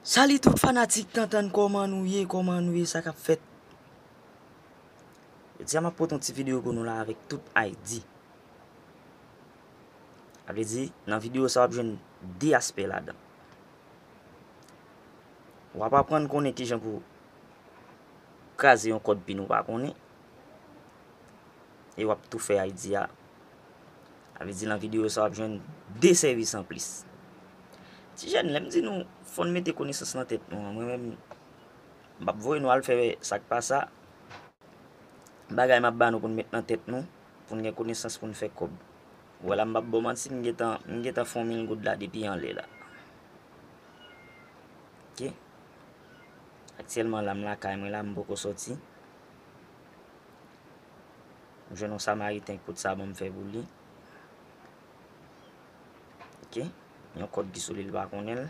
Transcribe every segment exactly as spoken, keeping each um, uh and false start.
Salut tout fanatik Tantann, kòman nou ye, kòman nou ye, sa k ap fèt? Jodi a m ap pote yon ti videyo pou nou la avèk tout I D. Sa vle di, nan videyo sa w ap jwenn de aspè ladan. W ap aprann konnen kijan pou kraze yon kòd pin ou pa konnen. E w ap tou fè I D a. Sa vle di nan videyo sa w ap jwenn de sèvis anplis. Ti jèn, lè m di nou, fò n mete konesans nan tèt nou an. Mwen menm, m p ap voye nou al fè sa k pa sa. Bagay m ap ba nou pou n met nan tèt nou, pou n gen konesans, pou n fè kòb. Ou wè la, m p ap ba w manti, m gentan, m gentan fè yon mil goud la depi anlè la. Ok. Aktyèlman la, m lakay mwen la, m poko sòti. M jwenn yon Samariten ki pot sa ban m fè pou li. Ok. Yon kòd ki sou li, li pa konnen l.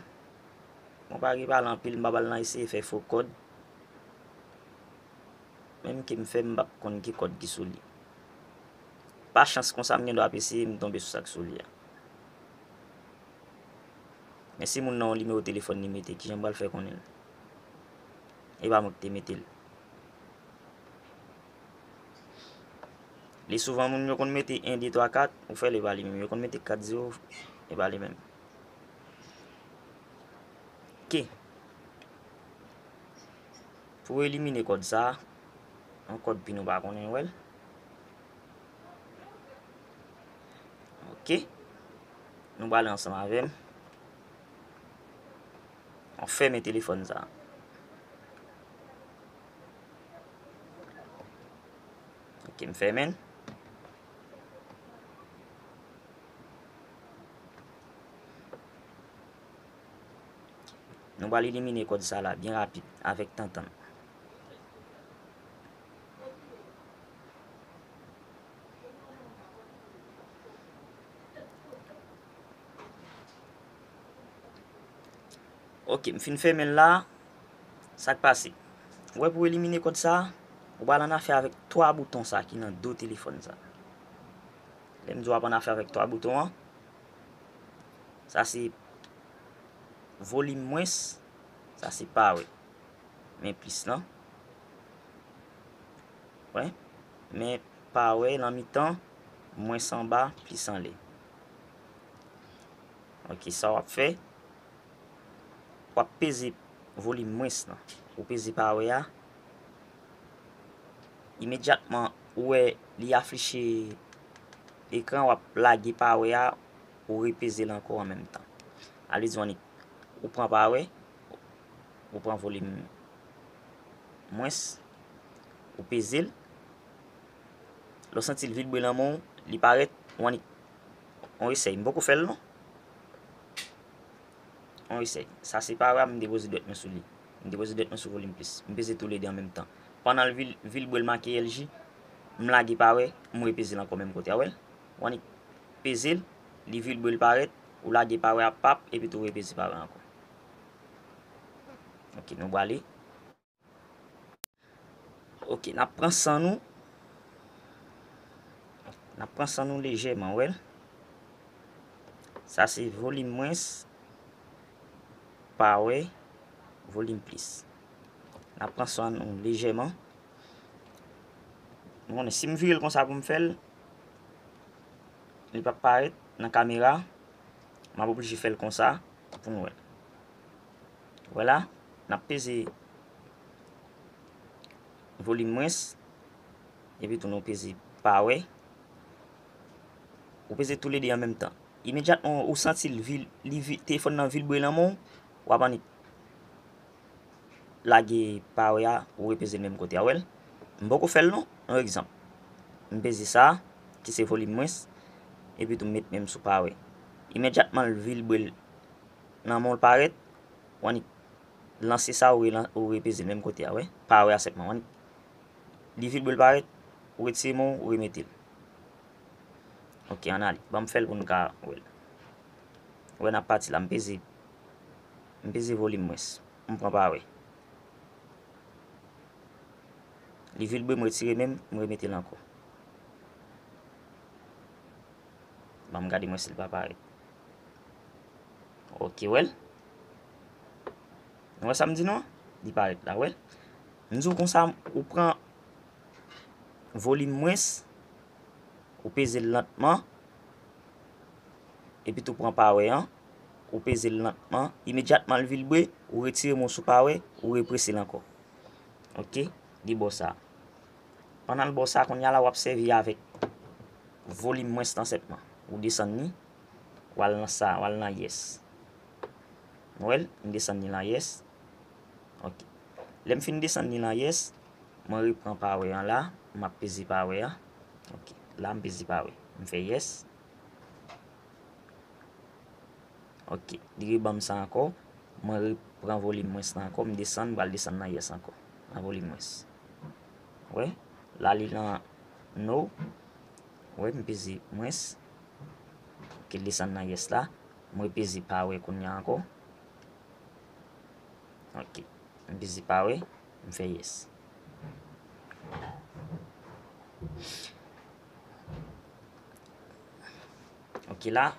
Bon, pa gen pale anpil, m pa pral nan eseye fè fo kòd. Menm ke m fè, m p ap konn ki kòd ki sou li. Pa chans konsa, m gen dwa ap eseye, m tonbe sou sa k sou li a. Men si moun nan yon nimewo telefòn li mete, kijan m pral fè konnen l? E pa mwen ki te mete l. Li souvan moun yo konn mete en, de, twa, kat, ou fè l e pa li menm. Yo konn mete kat, zewo, e pa li menm. Ok. Pou elimine kòd sa, yon kòd pin ou pa konnen, wè l. Ok. Nou prale ansanm avè m. An fèmen telefòn sa. Ok, m fèmen l. Nou pral elimine kòd sa la byen rapid avèk Tantann. Ok, m fin fèmen l la. Sa k pase? Ou wè, pou elimine kòd sa, ou pral annafè avèk twa bouton sa ki nan do telefòn sa. Lè m di w ap annafè avèk twa bouton an, sa se volim mwens, sa se pawè. Men plis lan. Wè. Men pawè nan mitan, mwens anba, plis anlè. Ok, sa w ap fè, w ap peze volim mwens lan. Ou peze pawè a. Imedyatman, ou wè li afliche ekran, w ap lage pawè a, ou repeze l ankò an menm tan. Sa vle di, w annik, ou pran pawè, ou pran volim mwens, ou peze l. Lè w santi l vibre nan men w, li parèt, w annik, on esèy. M poko fè l non. On esèy. Sa se pawè a, m depoze dwèt mwen sou li. M depoze dwèt mwen sou volim plis. M peze toulede an menm tan. Pandan l vil-, vibre, l make L J, m lage pawè, m repeze l ankò menm kote a, w wè l? W annik peze l, li vibre, l parèt, ou lage pawè a, pap, epi tou repeze pawè a ankò. Ok, nou prale. Ok, n ap pran san nou. N ap pran san nou lejèman, w wè l. Sa se volim mwens, pawè, volim plis. N ap pran san nou lejèman. Nou konnen si m vire l konsa pou m fè l, li p ap parèt nan kamera. M ap oblije fè l konsa pou nou wè l. Vwala, n ap peze volim mwens, epi tou nou peze pawè. Ou peze toulede an menm tan. Imedyatman ou santi l vil-, li vi-, telefòn nan vibre nan men w, w ap annik lage pawè a, ou repeze l menm kote a, w wè l? M poko fè l non. Yon egzanp. M peze sa, ki se volim mwens, epi tou m met men m sou pawè. Imedyatman l vibre l nan men w, l parèt, w annik lanse sa, ou relan-, ou repeze l menm kote a, w wè? Pawè a senpman, w annik, li vibre, l parèt, ou retire men w, ou remete l. Ok, ann ale. Ban m fè l pou n ka wè l. Wè n ap pati la, m peze, m peze volim mwens. M pran pawè. Li vibre, m retire men m, m remete l ankò. Ban m gade mwen si l pa parèt. Ok, w wè l? Nou wè sa m di nou an? Li parèt la, wè. M di w konsa, ou pran volim mwens, ou peze l lantman, epi tou pran pawè an, ou peze l lantman, imedyatman l vibre, ou retire moso pawè, ou represe l ankò. Oke, li ba w sa. Pandan l ba w sa, kounye a la w ap sèvi avèk volim mwens lan senpman. Ou desann li, w al nan sa, w al nan yes. Nou wè l, m desann li nan yes. Oke. Lè m fin desann li nan yes, mwen repran pawè an la, m ap peze pawè an. Oke. La m peze pawè. M fè yes. Oke, li reban m sa ankò. Mwen repran volim mwens lan ankò, m desann, m pral desann nan yes ankò. Nan volim mwens. Wè, la li nan no. Wè, m peze mwens. Oke, l desann nan yes la. Mwen peze pawè kounye a ankò. Oke. M peze pawè, m fè yes. Oke la,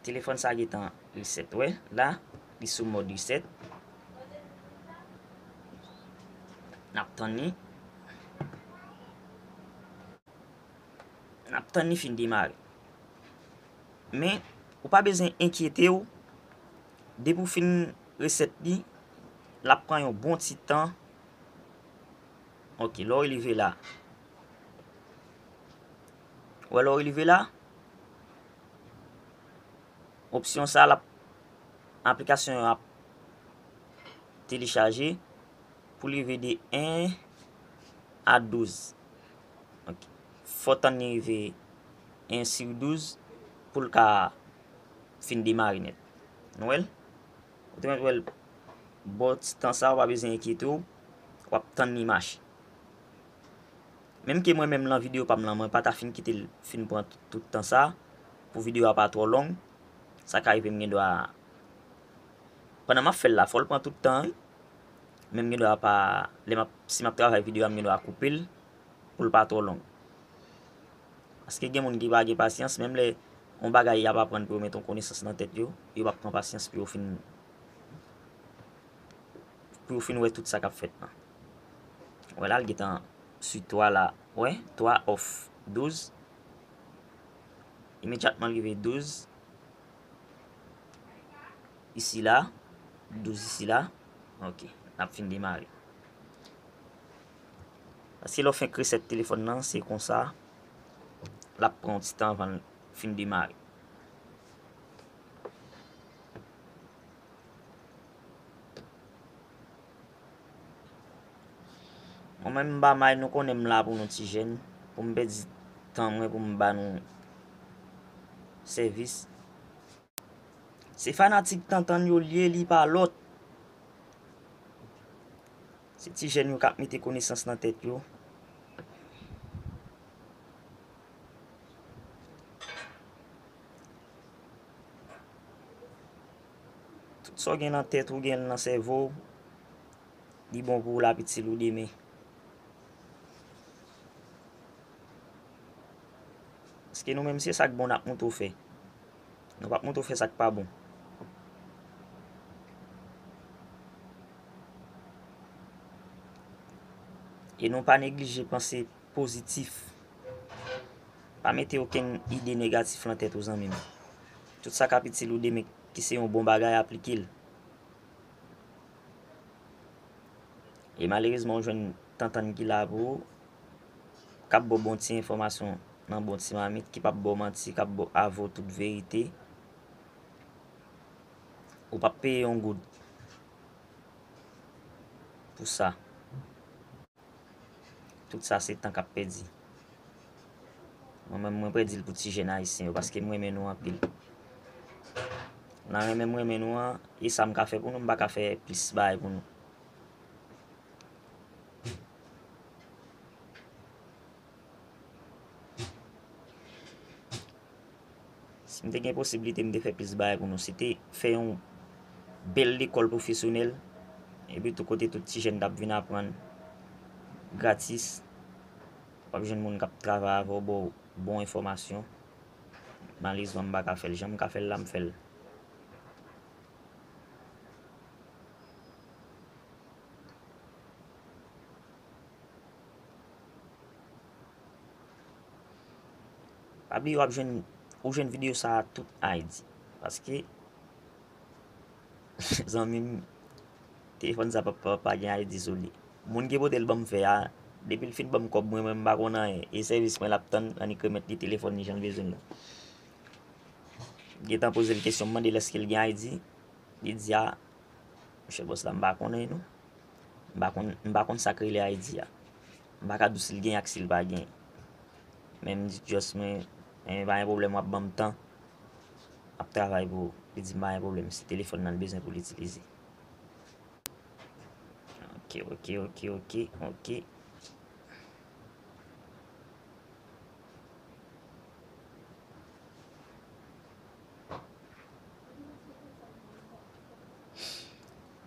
telefòn sa gentan reset, wè, la, li sou mòd reset. N ap tann li. N ap tann li fin demare. Men, ou pa bezwen enkyete w. Depi w fin reset li, l ap pran yon bon ti tan. Oke, lè w rive la. Ou wè lè w rive la? Opsyon sa, l ap, aplikasyon an ap telechaje. Pou l rive de en a douz. Oke. Fò w tann li rive en sou douz pou l ka fin demare nèt. Nou wè l? Ou te mèt wè l bò ti tan sa, ou pa bezwen enkyete w, w ap tann li mache. Menm ke mwen menm lan videyo pa m lan, mwen pa ta fin kite l fin pran tout, tout tan sa, pou videyo a pa twò long, sa ka rive m gen dwa, pandan m ap fè l la, fò l pran tout tan, wi. Men m gen dwa pa, lè m ap, si m ap travay videyo a, m gen dwa koupe l pou l pa twò long. Paske gen moun ki pa gen pasyans, menm lè yon bagay y ap aprann pou yo mete yon konesans nan tèt yo, yo p ap pran pasyans pou yo fin, pou yo fin wè tout sa k ap fèt lan. Wè la, l gentan sou twa la, wè, twa off douz. Imedyatman l rive douz, isi la, douz isi la. Oke, n ap fin demare. Paske lè w fenk reset telefòn nan, se konsa, l ap pran yon ti tan anvan l fin demare. Mwen menm m pa may, nou konnen m la pou nou ti jèn, pou m pèdi tan mwen pou m ba nou sèvis. Se fanatik Tantann yo l ye, li pa lòt. Se ti jèn yo k ap mete konesans nan tèt yo. Tout sa w gen nan tèt ou, gen l nan sèvo w, li bon pou w, l ap itil ou demen. Paske nou menm, se sa k bon n ap montre w fè. Nou p ap montre w fè sa k pa bon. E nou pa neglije panse pozitif. Pa mete okenn ide negatif lan tèt ou, zanmi m. Tout sa k ap itil ou demen, ki se yon bon bagay, aplike l. E malerezman, ou jwenn Tantann ki la pou ou, k ap ba w bon ti enfòmasyon nan bon ti mamit, ki p ap ba w manti, k ap ba w avè w tout verite. Ou p ap peye yon goud pou sa. Tout sa se tan k ap pèdi. Mwen menm, mwen prè di l pou ti jèn ayisyen yo, paske m renmen nou anpil. Nan renmen m renmen nou an, e sa m ka fè pou nou, m pa ka fè plis bagay pou nou. Si m te gen posiblite, m te fè plis bagay pou nou. Se te fè yon bèl lekòl pwofesyonèl, epi tou kote tout ti jèn t ap vin aprann gratis. W ap jwenn moun k ap travay avè w, ba w bon enfòmasyon. Malerezman, m pa ka fè l. Jan m ka fè l la, m fè l. Pa bliye w ap jwenn, ou jwenn videyo sa a tout I D. Paske, zanmi m, telefòn sa pa, pa, pa gen I D sou li. Moun ki pote l ban m fè a, depi l fin ban m kòb mwen, mwen m pa konn anyen. E sèvis mwen l ap tann, annik remèt li telefòn li jan l bezwen l la. Gentan poze l kesyon, m mande l èske l gen I D. Li di a, monchè bòs la, m pa konnen non. M pa konn, m pa konn sa k rele I D a. M pa ka di w si l gen ak si l pa gen. Men m di just mwen, enben pa gen pwoblèm, w ap ban m tan. M ap travay pou ou. Li di m pa gen pwoblèm, se telefòn nan l bezwen pou l itilize. Ok, ok, ok, ok, ok.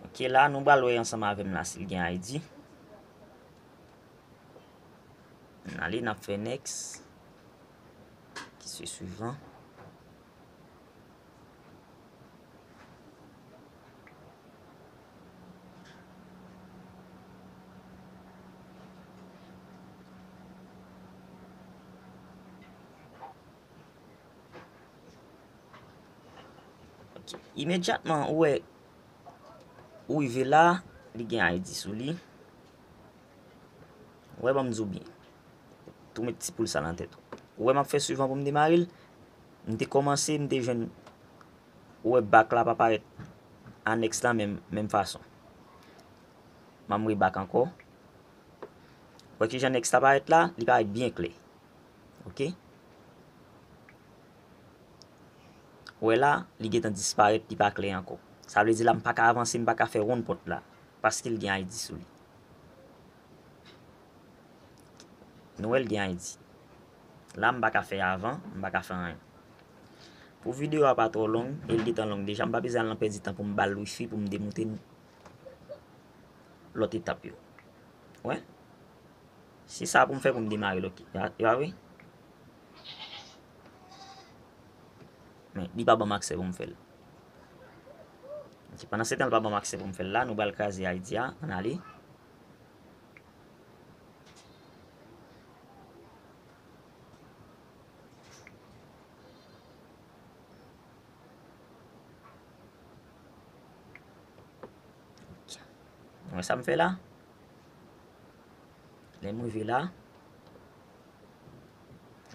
Ok, la, nou pral wè ansanm avè m la si l gen I D. N ale, n ap fè next. Ki se swivan. Ok. Imedyatman, ou wè, ou rive la, li gen I D sou li. Ou wè, ban m di w byen. Tou met ti poul sa nan tèt ou. Ou wè, m ap fè swivan pou m demare l. M te kòmanse, m te jwenn, ou wè, bak la pa parèt anèks la menm, menm fason. M ap rebak ankò. Ou wè kijan anèks la parèt la? Li parèt byen klè. Ok? Ou wè la, li gentan disparèt, li pa klè ankò. Sa vle di la, m pa ka avanse, m pa ka fè wonn pòt la, paske l gen I D sou li. Nou wè l gen I D. La, m pa ka fè avan, m pa ka fè anyen. Pou videyo a pa twò long, e l gentan long deja, m pa bezwen al nan pèdi tan pou m ba l wifi, pou m demoute n lòt etap yo. Wè? Se sa pou m fè pou m demare l, ok. Ya, ya, wi. Men, li pa ban m aksè pou m fè l. Ok, pandan se tan, l pa ban m aksè pou m fè l la, nou pral kraze I D a, ann ale. Wè sa m fè la? Lè m rive la,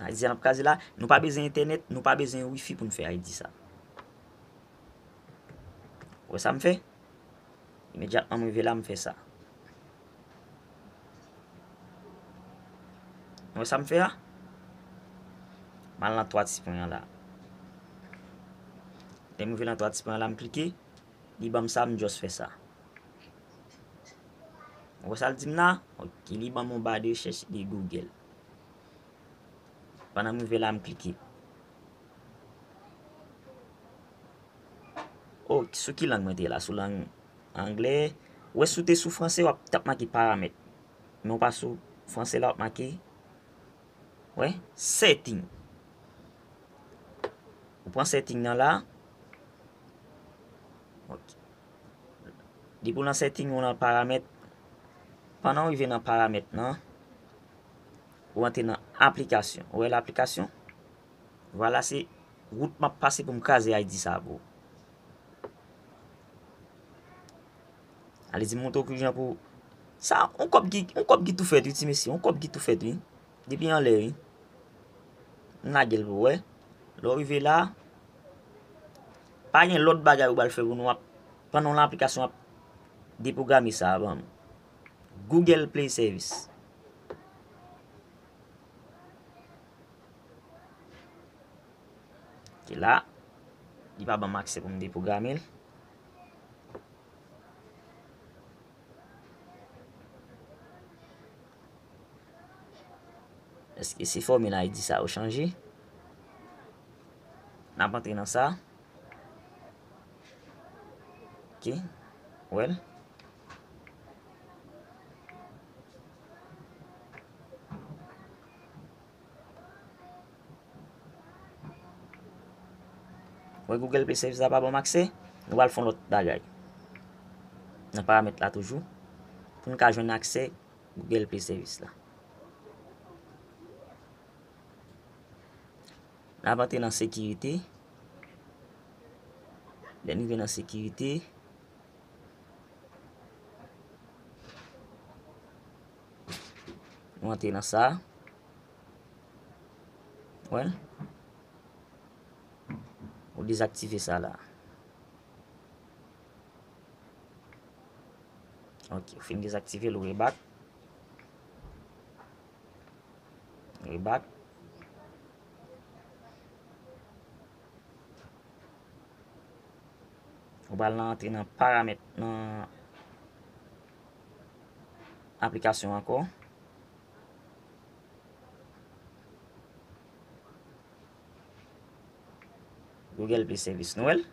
I D a n ap kraze la. Nou pa bezwen entènèt, nou pa bezwen wifi pou n fè I D sa. Wè sa m fè? Imedyatman m rive la, m fè sa. Wè sa m fè a? M al nan twa ti pwen an la. Lè m rive nan twa ti pwen an la, m klike. Li ban m sa, m just fè sa. Ou wè sa l di m la? Ok, li ban m yon ba de rechèch de Google. Pandan m rive la, m klike. Oh, sou ki lang mwen te ye la? Sou lang anglè. Ou wè, si w te sou franse, w ap, t ap make paramèt. Men w pa sou franse la, w ap make, wè, setting. Ou pran setting nan la. Ok. Depi w nan setting, ou nan paramèt. Pandan w rive nan paramèt nan, ou antre nan aplikasyon. Ou wè l aplikasyon? Vwala, se wout m ap pase pou m kraze I D sa pou ou. Ale di m montre w kijan pou sa, yon kòb ki, yon kòb ki tou fèt, wi, ti mesye, yon kòb ki tou fèt, wi. Depi anlè, wi. M lage l pou w wè. Lè w rive la, pa gen lòt bagay ou pral fè pou nou ap, pandan yon aplikasyon ap depwograme sa a ban m. Google Play Service. Ki la, li pa ban m aksè pou m depwograme l. Èske se fòmil I D sa yo chanje? N ap antre nan sa. Ok. Well. Wè Google Play Service la pa ban m aksè. Nou pral fè yon lòt bagay. Nan paramèt la toujou. Pou n ka jwenn aksè Google Play Service la. N ap antre nan sekirite. Lè n rive nan sekirite, nou antre nan sa. Wè l? Ou dezaktive sa la. Ok, ou fin dezaktive l, ou rebak. Rebak. Ou pral nan antre nan paramèt nan aplikasyon ankò. Google Play Service. Nou wè l?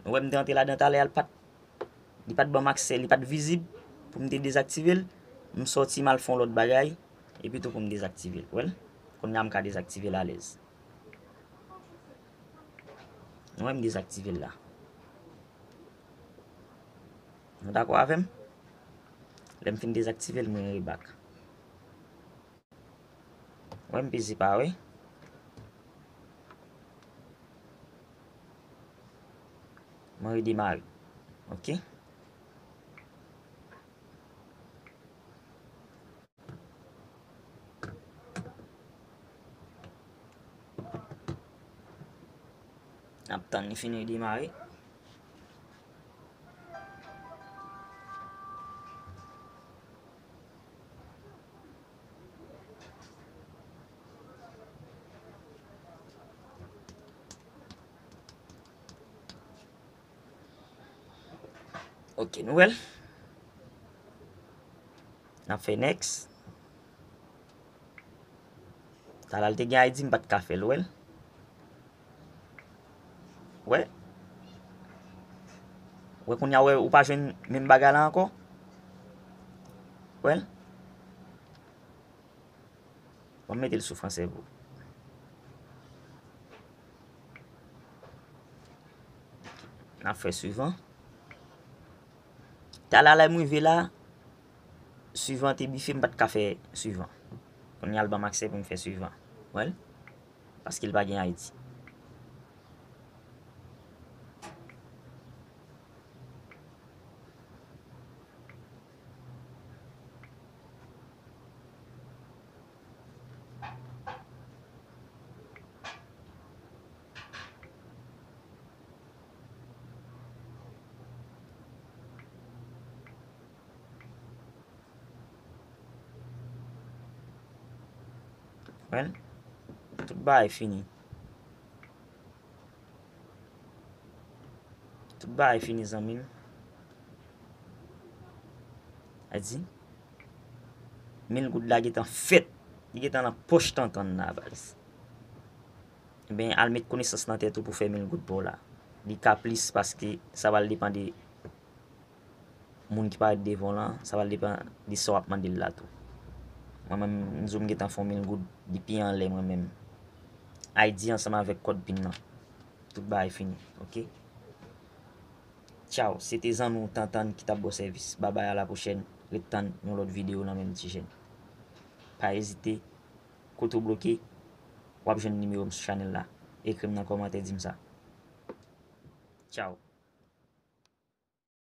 Nou wè m te antre ladan talè a, l pa t, li pa t ban m aksè, li pa t vizib pou m te dezaktive l. M sòti m al fè yon lòt bagay, epi tou pou m dezaktive l. Wè l? Kounye a m ka dezaktive l alèz. Nou wè m dezaktive l la. Nou dakò avè m? Lè m fin dezaktive l, mwen rebak. Wè m peze pa, wi. Mwen redemare. Ok. N ap tann li fin redemare. Ok, nou wè l. N ap fè next. Talè a l te gen I D, m pa t ka fè l, ou wè l. Wè. Wè kounye a, wè, ou pa jwenn menm bagay la ankò. Wè l. Ban m mete l sou franse pou ou. N ap fè swivan. Talè a lè m rive la, swivan te bife, m pa t ka fè swivan. Kounye a l ban m aksè pou m fè swivan. Wè l? Paske l pa gen I D. Wè l? Tout bagay fini. Tout bagay fini, zanmi m. A di, mil goud la gentan fèt. Li gentan nan pòch Tantan la, baz. Ebyen, al met konesans nan tèt ou pou fè mil goud pa w la. Li ka plis paske sa pral depann de moun ki parèt devan w lan, sa pral depann de sa w ap mande l la tou. Mwen menm, m di w m gentan fè yon mil goud depi anlè mwen menm. I D ansanm avèk kòd pin nan. Tout bagay fini, ok? Tchaw, se te zanmi w Tantan ki t ap ba w sèvis. Babay, a la pwochèn, ret tann yon lòt videyo nan menm ti chèn. Pa ezite, kote w bloke, w ap jwenn nimewo m sou chanèl la. Ekri m nan kòmantè, di m sa. Tchaw.